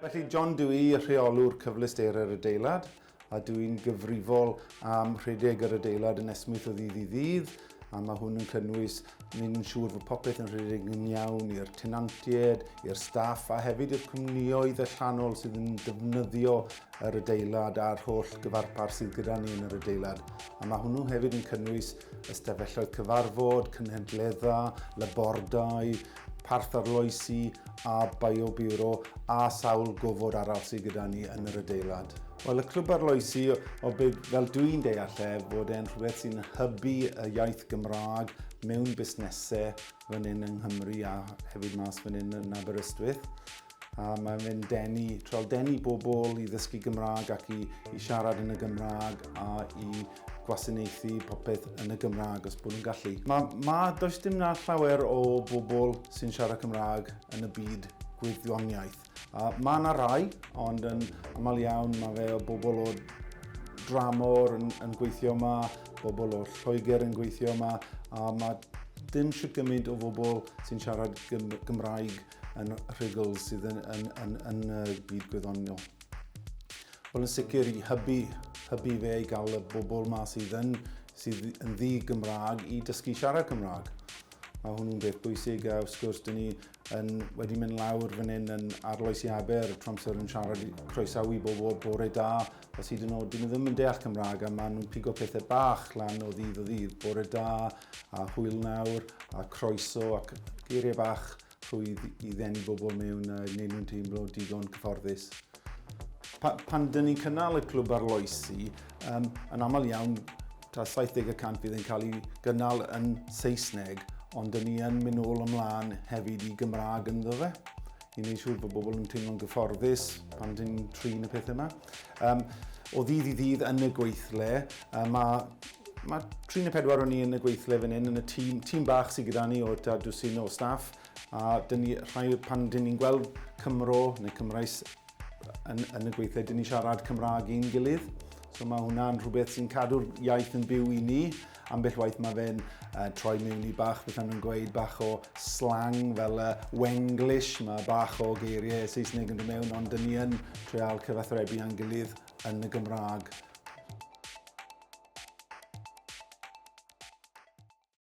Felly, John dw i, rheolwr cyfleusterau'r adeilad, a dw i'n gyfrifol am rhedeg yr adeilad yn esmwyth o ddydd i ddydd, a mae hwn yn cynnwys mynd yn siŵr fod popeth yn rhedeg yn iawn i'r tenantiaid, i'r staff a hefyd i'r cwmnïoedd allanol sydd yn defnyddio yr adeilad a'r holl gyfarpar sydd gyda ni yn yr adeilad. A mae hwnnw hefyd yn cynnwys ystafelloedd cyfarfod, cynhadledda, labordai, parth arloesi a BioBureau a sawl gofod arall sydd gyda ni yn yr adeilad. Wel, y clwb arloesi, o be, fel dwi'n deall e, fod e'n rhywbeth sy'n hybu y iaith Gymraeg mewn busnesau fan hyn yng Nghymru a hefyd mas fan hyn yn Aberystwyth. A mae'n mynd denu, trial denu bobl i ddysgu Gymraeg ac i, i siarad yn y Gymraeg a i gwasanaethu popeth yn y Gymraeg os bod nhw'n gallu. Mae, ma, does dim na llawer o bobl sy'n siarad Cymraeg yn y byd gwyddoniaeth. A mae yna rai, ond yn aml iawn mae fe o bobl o dramor yn, yn gweithio yma, bobl o Lloegr yn gweithio yma, a mae dim shwt gymaint o bobl sy'n siarad Gymraeg yn rhugl sydd yn, yn, yn, yn y byd gwyddoniol. Wel, yn sicr i hybu, hybu fe i gael y bobl ma sydd yn, sydd yn ddi Gymraeg i dysgu siarad Cymraeg. Mae hwnnw'n beth bwysig a wrth gwrs dyn ni yn, wedi mynd lawr fan hyn yn arloesi Aber trwy amser yn siarad croesawu bobl bore da os hyd yn oed dyn nhw ddim yn deall Cymraeg a maen nhw'n pigo pethau bach lan o ddydd o ddydd bore da a hwyl nawr a croeso ac geiriau bach rhwydd i ddenu bobl mewn a wneud nhw'n teimlo digon cyfforddus. Pa, pan dyn ni'n cynnal y clwb arloesi, um, yn aml iawn, ta 70% fydd yn cael ei gynnal yn Saesneg, ond dyn ni yn mynd ôl ymlaen hefyd i Gymraeg ynddo fe, i wneud siŵr bod bobl yn teimlo'n gyfforddus pan dyn ni'n trin y pethau yma. Um, o ddydd i ddydd yn y gweithle, uh, mae mae 3 neu 4 o'n ni yn y gweithle fan hyn, yn y tîm, tîm bach sydd gyda ni o tua dwsin o staff, a dyn ni, rhai, pan dyn ni'n gweld Cymro neu Cymraes yn, yn y gweithle, dyn ni'n siarad Cymraeg i'n gilydd. So mae hwnna'n rhywbeth sy'n cadw'r iaith yn byw i ni. Ambell waith mae fe'n uh, troi mewn i bach, beth nhw'n gweud, bach o slang fel uh, Wenglish, mae bach o geiriau Saesneg yn dod mewn, ond dyn ni yn treial cyfathrebu â'n gilydd yn y Gymraeg.